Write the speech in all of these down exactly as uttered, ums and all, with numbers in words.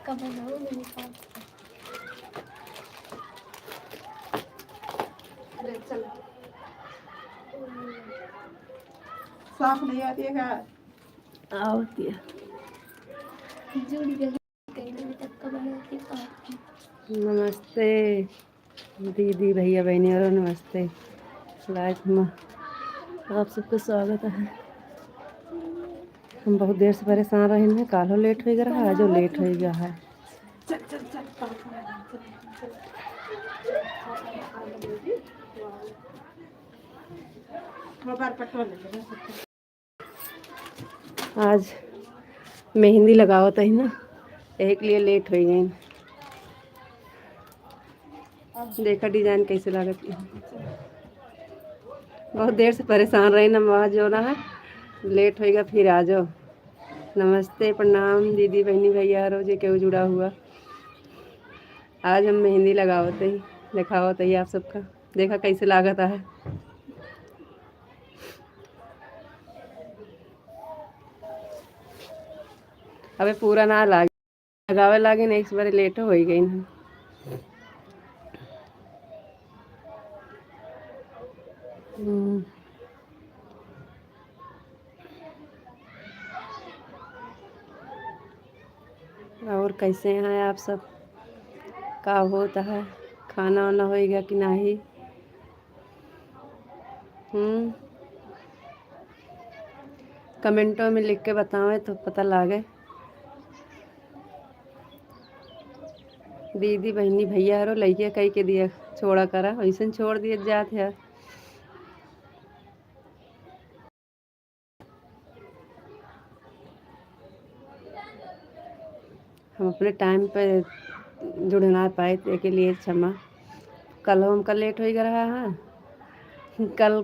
कब बनाऊँ मैंने कहा। अरे चलो। साफ नहीं आती है क्या? आवती है। जुड़ गई। कहीं अभी तक का बनाती है। नमस्ते। दीदी, भैया, बहिनी, और नमस्ते। Live में आप सबके स्वागत है। हम बहुत देर से परेशान रहे हैं, काल्हो लेट होइ गया रहा, आजो लेट होइ गया है। चल, चल, चल, चल, चल। मोबाइल पटवा ले ले, बस। आज मेहंदी लगावत ही ना, एक लिए लेट होइ गई। देखा design कैसे लागत है। बहुत देर से परेशान रही ना, आज जो ना है लेट होइगा, फिर आ जाओ। नमस्ते, प्रणाम दीदी, बहिनी, भैया, हरो जे केहू जुड़ा हुआ। आज हम मेहंदी लगावत ही, देखावत ही आप सबका, देखा कैसे लागत है। अबे पूरा ना लागे, लगावे लागे ना, इस बार लेट होइ गई ना। हम्म। और कैसे हैं आप सब? का होता है? खाना वाना होइगा कि नाही? हम्म। कमेंटों में लिख के बतावें तो पता लागे। दीदी, बहिनी, भैया हरो लइके कई के दिया, छोड़ा करा, वैसन छोड़ दिए जात है। हम अपने टाइम पे जुड़ ना पाए, तो एके लिए क्षमा। कल हमका लेट होइ रहा है, कल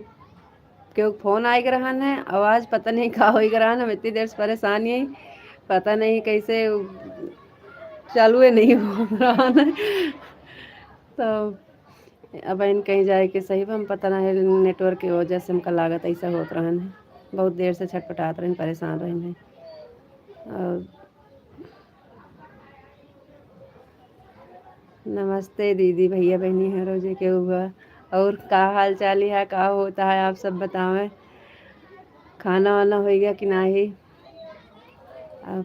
केहू फोन आइ रहन है, आवाज पता नहीं का होइ रहन है, हम इतनी देर से परेशान ही, पता नहीं कैसे उ चालू ही नहीं हो रहन है। तो अब इन कहीं जाए के सही बा, हम पता नहीं नेटवर्क के वजह से हमका लागत ऐसा होत रहन है। बहुत देर से छटपटात रहन, परेशान रहन है। और नमस्ते दीदी, भैया, बहिनी, हरो जे केहू हुआ। और का हाल चाल है, का होता है, आप सब बतावें। खाना वाना होइगा कि नाही? अब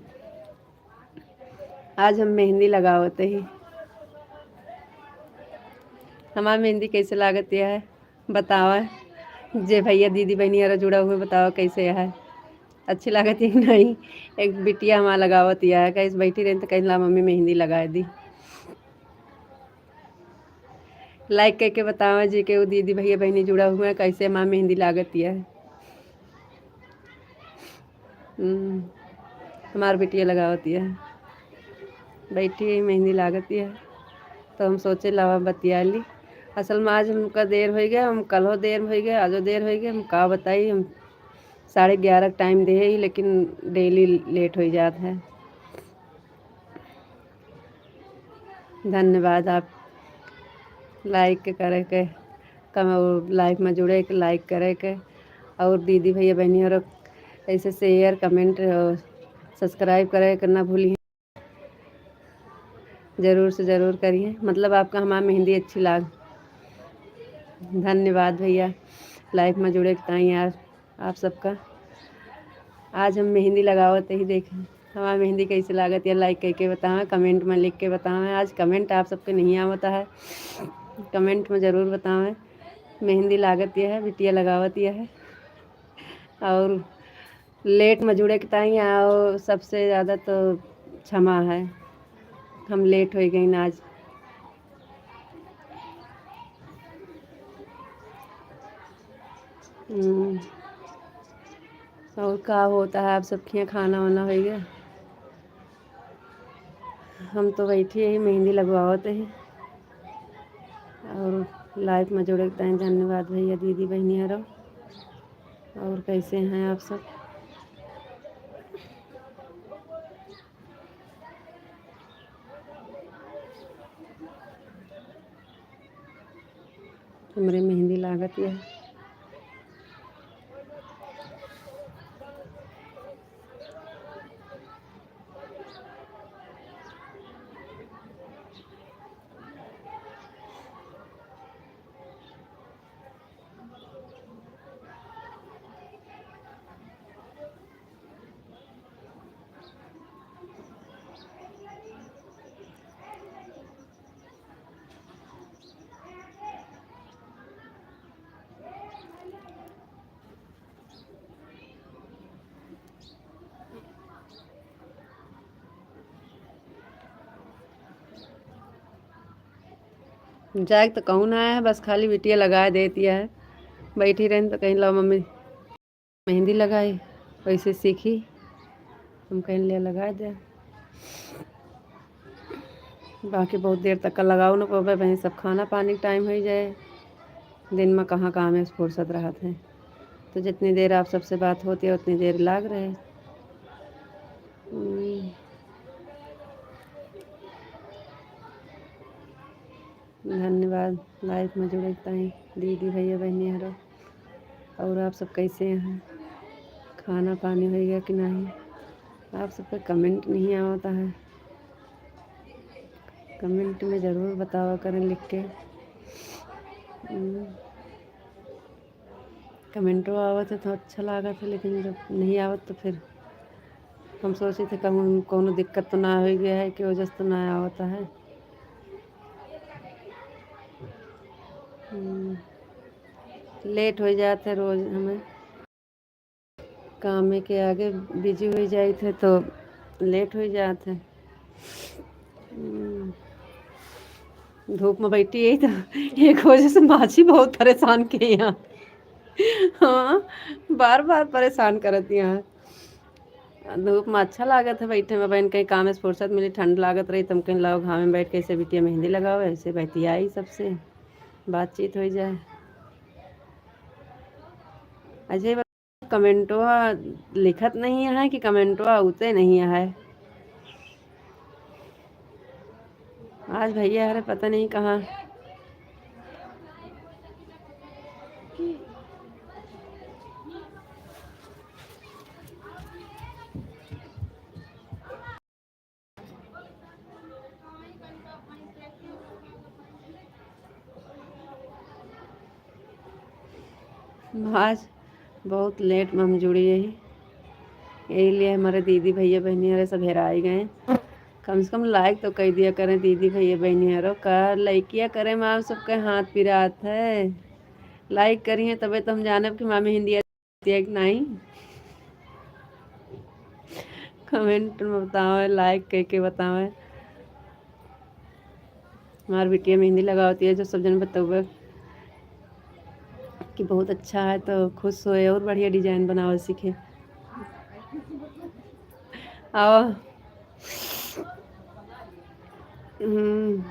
आज हम मेहंदी लगावत ही। हमार मेहंदी कैसे लागत है? बतावा, जे भैया दीदी बहिनी हरा जुड़ा हुए, बतावा कैसे है, अच्छी लागत है कि नहीं? एक बिटिया हमार लगावत है, कहीं बैठी रही तो कहीं ला मम्मी मेहंदी लगा दी। Like करके बतावा जे केहू दीदी भैया बहिनी जुड़ा हुए, कैसे हमार मेहंदी लागत है। हम्म, हमार बिटिया लगावत है, बैठी है, मेहंदी लागत है, तो हम सोचे लावा बतिया ली। असल में आज हमका देर होइ गया, हम कल हो देर होइ गया, आजो देर होइ गया, हम का बताई, हम साढ़े ग्यारह टाइम दे ही, लेकिन daily लेट होइ जात है। धन्यवाद आप like के करे के, कम-, live में जुड़े के, like करे के, और दीदी भैया बहिनी और ऐसे share, comment और subscribe करे के ना भूलिए, जरूर से जरूर करिए। मतलब आपका हमार मेहंदी अच्छी लाग। धन्यवाद भैया, live में जुड़े के ताई यार। आप सबका। आज हम मेहंदी लगावत ही, देखें हमार मेहंदी कैसे लागत है, like करके बतावें, comment में लिख के बतावें। आज comment आप सबके नहीं आवता है, comment में जरूर बतावें। मेहंदी लागत यह है, बिटिया लगावत यह है, और लेट में जुड़े के ताई आओ, सबसे ज्यादा तो क्षमा है, हम लेट होइ गई ना आज। हम्म, और का होता है, आप सब खिया खाना वाना होइ गया? हम तो बैठी ही मेहंदी लगवावत ही। और live में जुड़े के ताई धन्यवाद भैया, दीदी, बहिनी हरो। और कैसे हैं आप सब? हमरे मेहंदी लागत है। जाए तो कहूँ ना आया है, बस खाली बिटिया लगा देती है। बैठी रही तो कहीं लाओ मम्मी मेहंदी लगाई, वैसे सीखी। हम कहीं ले लगा दे। बाकी बहुत देर तक का लगाओ ना पबे, वहीं सब खाना पानी के टाइम हो जाए। दिन में कहाँ काम है, फुर्सत रहत है, तो जितनी देर आप सबसे बात होती है उतनी देर लाग रहे। हम्म। धन्यवाद live में जुड़े ताई दीदी भैया बहनी हरो। और आप सब कैसे हैं? खाना पानी हो गया कि नहीं? आप सबका comment नहीं आवता है, comment में ज़रूर बतावा करें लिख के। हम्म। कमेंटो आवत है तो अच्छा लागत है, लेकिन जब नहीं आवत तो फिर हम सोचे थे कहूँ कौनो दिक्कत तो ना हो गया है कि वजह से तो ना आवता है। हम्म, लेट हो जात है रोज हमें, कामे के आगे बिजी हो जाइत है तो लेट हो जात है। हम्म, धूप में बैठी है तो एक वजह से माछी बहुत परेशान किए यहाँ। हाँ, बार बार परेशान करत यहाँ। धूप में अच्छा लागत है बैठे में, बहन कहीं काम से फुर्सत मिली, ठंड लागत रही, तुम कहीं लाओ घाम में बैठ के ऐसे बिटिया मेहंदी लगाओ, ऐसे बतियाई सबसे, बातचीत हो जाए। अच्छा, ये कमेंटवा लिखत नहीं है कि कमेंटवा उते नहीं है। आज भैया हरे पता नहीं कहाँ। आज बहुत लेट में हम जुड़ी यही, यही लिए हमारे दीदी भैया बहनी हरे सब हेराई गए। कम से कम लाइक तो कर दिया करें दीदी भैया बहनी हरो का, लइकिया करे में आप सबके हाथ पिरात है। लाइक करिए तबे तो हम जानब कि मामी हिंदी आती है कि नहीं। कमेंट में बतावे, लाइक करके बतावे। हमार बिटिया मेहंदी लगावती है, जो सब जन बतौबे कि बहुत अच्छा है तो खुश होए और बढ़िया डिजाइन बनावे सीखे। आओ। हम्म।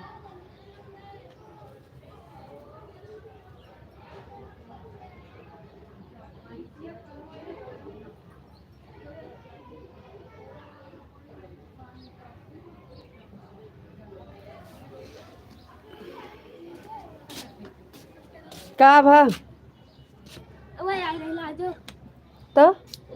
का भा? ओए, आ गई लाजो। तो?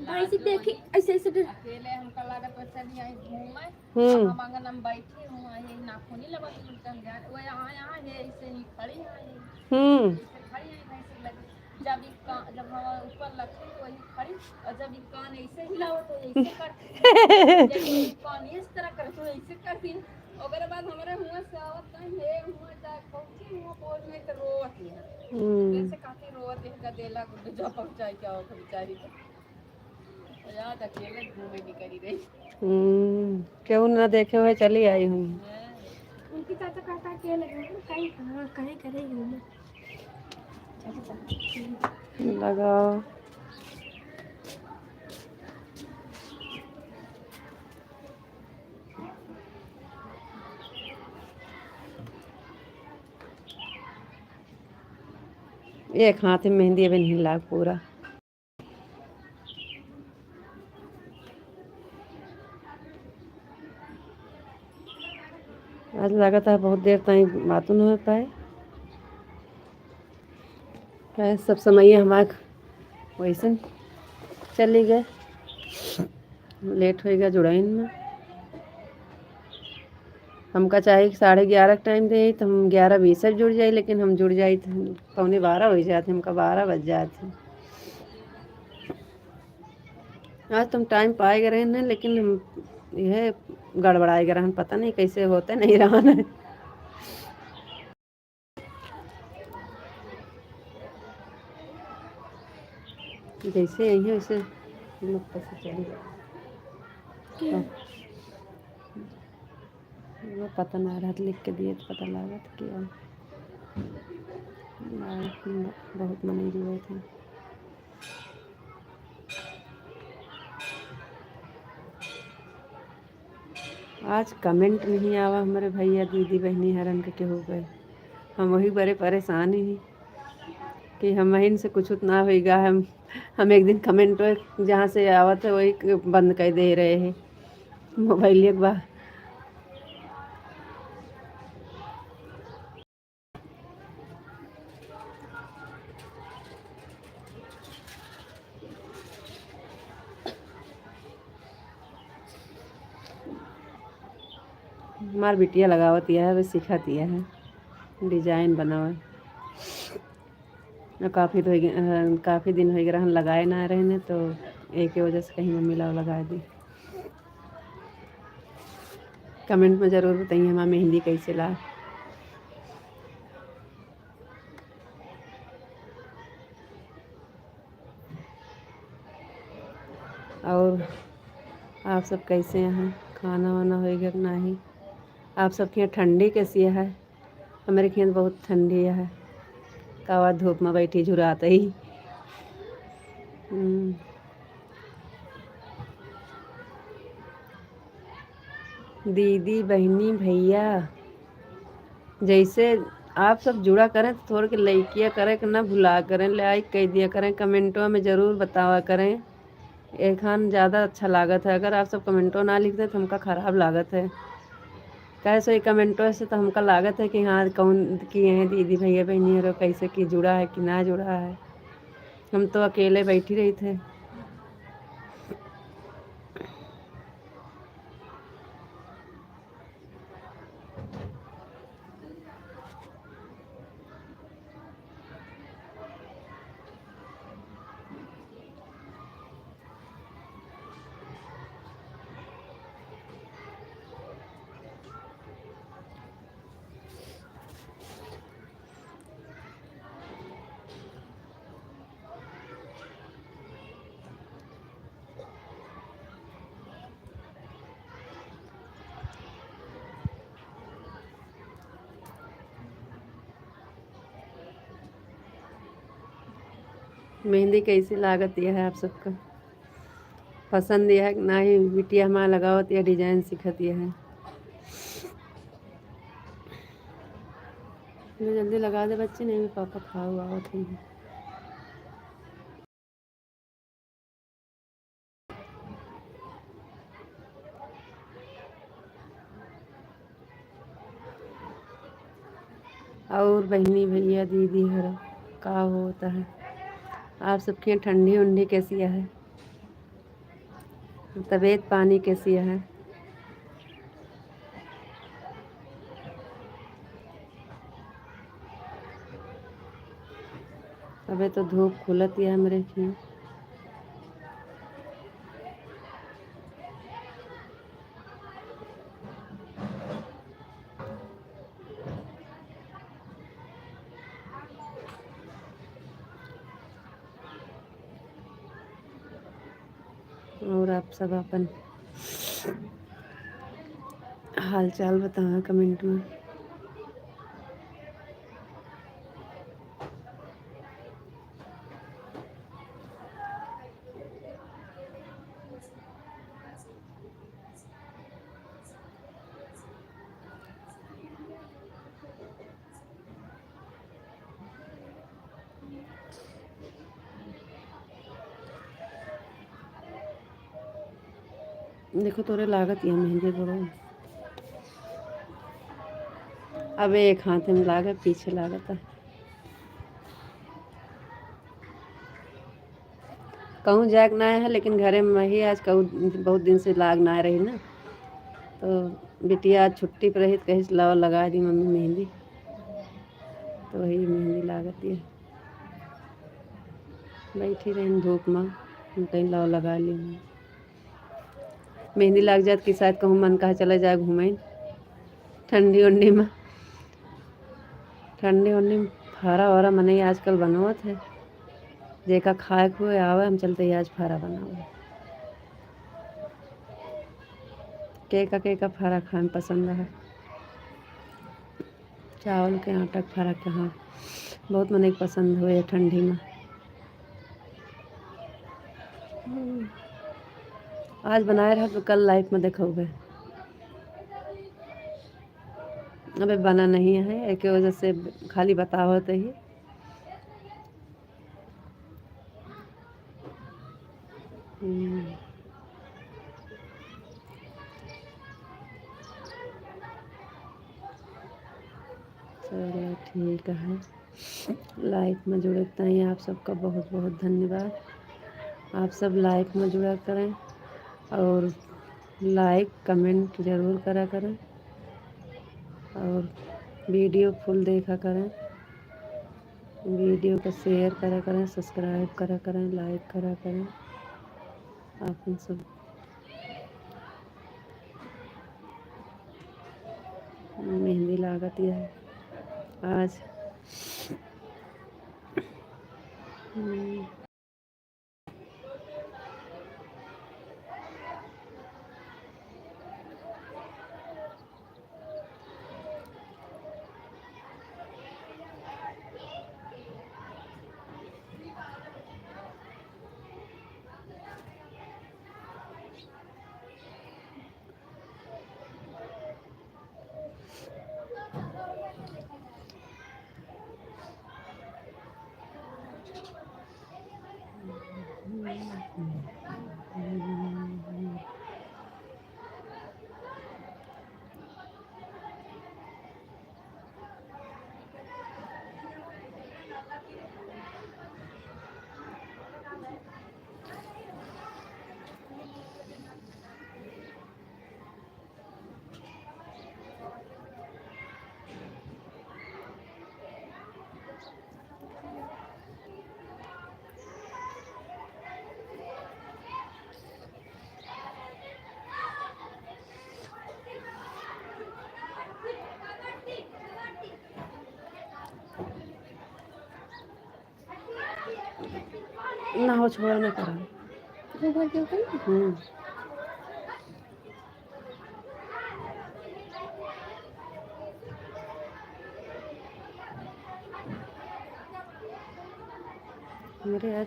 भाई से देखी, ऐसे, ऐसे डर। अकेले हमका लागत बच्चा नहीं आई घूमे। हम्म। अब हम आंगन में बैठी हूँ, ये नाखूनी लगा के उनका हम जान, वो यहाँ, यहाँ है, ऐसे ही खड़ी है, हम्म। ऐसे खड़ी है, ऐसे लगे। जब ई का-, जब हम ऊपर लगे तो वही खड़ी, और जब ई कान ऐसे हिलावत हो, ऐसे करती। जब ई कान इस तरह करत हो, ऐसे करती। ओकरे बाद हमारे हुआं से आवत नहीं, हे हुआं जाए, पहुंची हुआं बोल में तो रोवत है। हम्म। जैसे काफी रोवत है, गदेला गुड्डू जा पहुंचाई क्या हो बेचारी को। याद अकेले घूमे निकली रही। हम्म, केहू ना देखे हुए चली आई हूँ। उनकी चाचा कहता अकेले घूमे, कहीं, हाँ, कहीं करे घूमे। लगाओ। एक हाथ में मेहंदी अबे नहीं लाग पूरा। आज लागत है बहुत देर ताई बातों न हो पाए। काहे सब समय हमार वैसे चली गए, लेट हो गया जुड़ाइन में। हमका चाहे कि साढ़े ग्यारह के टाइम दे, तो हम ग्यारह बीस से जुड़ जाई, लेकिन हम जुड़ जाई तो पौने बारह हो जाते, हमका बारह बज जाते। आज तो हम टाइम पाए गए रहे हैं, लेकिन हम यह गड़बड़ाए गए रहन, पता नहीं कैसे होते नहीं रहन। जैसे यही है, वैसे मत पता चली। क्या? हाँ। वो पता ना रहत, लिख के दिए तो पता लागत कि अब बहुत मनई जुड़े थे। आज comment नहीं आवा हमरे भइया, दीदी, बहिनी हरन के केहू के। हम वही बड़े परेशान ही कि हमहिन से कुछ ना होइगा। हम, हम एक दिन comment जहाँ से आवत है वही क-, बंद कर दे रहे हैं mobile एक बार। हमार बिटिया लगावत यह है, बस सिखत यह है design बनावे। और काफ़ी तो होइगे, अ, काफ़ी दिन होइगे रहन लगाए ना रहने, तो एक वजह से कहीं मम्मी लाओ लगा दी। Comment में ज़रूर बताइए हमार मेहंदी कैसे ला। और आप सब कैसे हैं? खाना वाना होइगा कि नाही? आप सबके यहाँ ठंडी कैसी है? हमरे खेत बहुत ठंडी है, कावा धूप में बैठी झुरात ही। हम्म। दीदी, बहिनी, भइया, जैसे आप सब जुड़ा करें तो थोड़ के लइकिया करें कि ना भुला करें, like कइ दिया करें, commentवा में जरूर बतावा करें। एखान ज़्यादा अच्छा लागत है। अगर आप सब commentवा ना लिखते तो हमका खराब लागत है। काहे से commentवा से तो हमका लागत है कि हाँ, कौन किए हैं दीदी, भइया, बहिनी, और कैसे की जुड़ा है कि ना जुड़ा है। हम तो अकेले बैठी रही थे। मेहंदी कैसी लागत यह है आप सबका? पसंद यह है कि नाही? बिटिया हमार लगावत यह design सीखत यह है। जल्दी लगा दे बच्चे, नहीं पापा खाओ आवत ही। और बहिनी, भइया, दीदी हर का होत है? आप सबके ठंडी उंडी कैसी है? तबीयत पानी कैसी है? अबे तो धूप खुलत है हमरे खियाँ। और आप सब अपन हाल चाल बतावा comment में। देखो तोरे लागत यह मेहंदी बड़ो। अब एक हाथ में लागत, पीछे लागत है। कहूँ जाए के ना है, लेकिन घरे में ही आज कहूँ बहुत दिन से लाग ना रही ना, तो बिटिया आज छुट्टी पर रही तो कही, "लाओ लगा दी मम्मी मेहंदी।" तो वही मेहंदी लागत है। बैठी रही धूप में, हम कहीं लाओ लगा ली। मेहंदी लाग जात कि शायद कहूँ मन कहा चला जाए घूमे ठंडी उंडी में। ठंडी उंडी में फारा वारा मनई आजकल बनवत है। जेका खाए के हुए आवे, हम चलते ही आज फारा बनावे। केका केका फारा खाए में पसंद है? चावल के आटा के फरा के, हाँ, बहुत मने के पसंद होए ठंडी में। आज बनाए रहा तो कल live में देखोगे। अबे बना नहीं है, एके वजह से खाली बतावत ही। हम्म। चलो ठीक है, live में जुड़े ताई आप सबका बहुत बहुत धन्यवाद। आप सब live में जुड़ा करें और like comment जरूर करा करें और video full देखा करें। Video को share करा करें, subscribe करा करें, like करा करें। आप सब मेहंदी लागत है आज। हम्म। ना हो, छोड़, ना करा। वो भर के होता है ना? हम्म। हमरे आज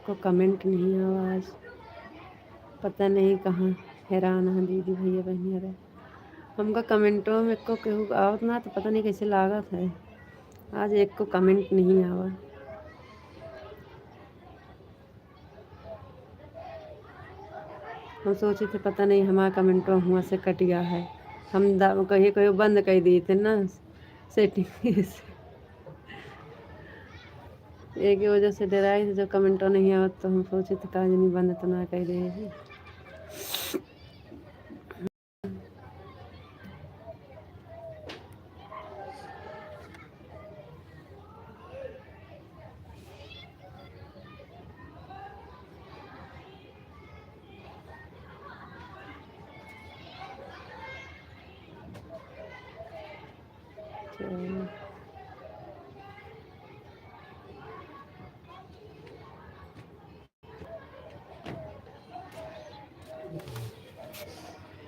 को comment नहीं आवा आज, पता नहीं कहाँ हैरान हैं दीदी भैया बहनी रे। हमका commentओ में को केहू आवत ना तो पता नहीं कैसे लागत है। आज एक को comment नहीं आवा। हम सोचे थे पता नहीं हमारा commentवा हुआ से कट गया है। हम दा-, कहिए कहिए बंद कर दिए थे ना setting से। एक वजह से डराए थे जब commentवा नहीं आवत तो हम सोचे थे का जानी बंद तो ना कर दे।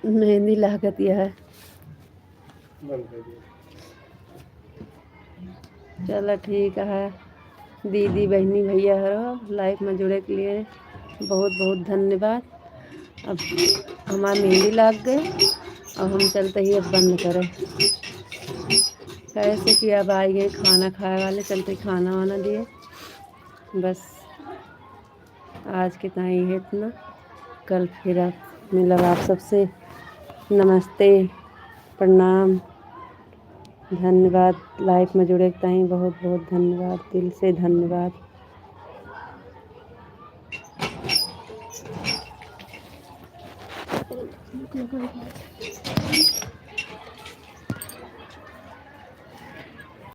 मेहंदी लागत यह है। चला ठीक है, दीदी बहनी भैया हरो live में जुड़े के लिए बहुत बहुत धन्यवाद। अब हमार मेहंदी लाग गए और हम चलते ही अब बंद करें, कैसे कि अब आ गए खाना खाए वाले, चलते खाना वाना दिए। बस आज के ताईं है इतना, कल फिर आप मिलब आप सबसे। नमस्ते, प्रणाम, धन्यवाद। Live में जुड़े के ताईं बहुत बहुत धन्यवाद, दिल से धन्यवाद।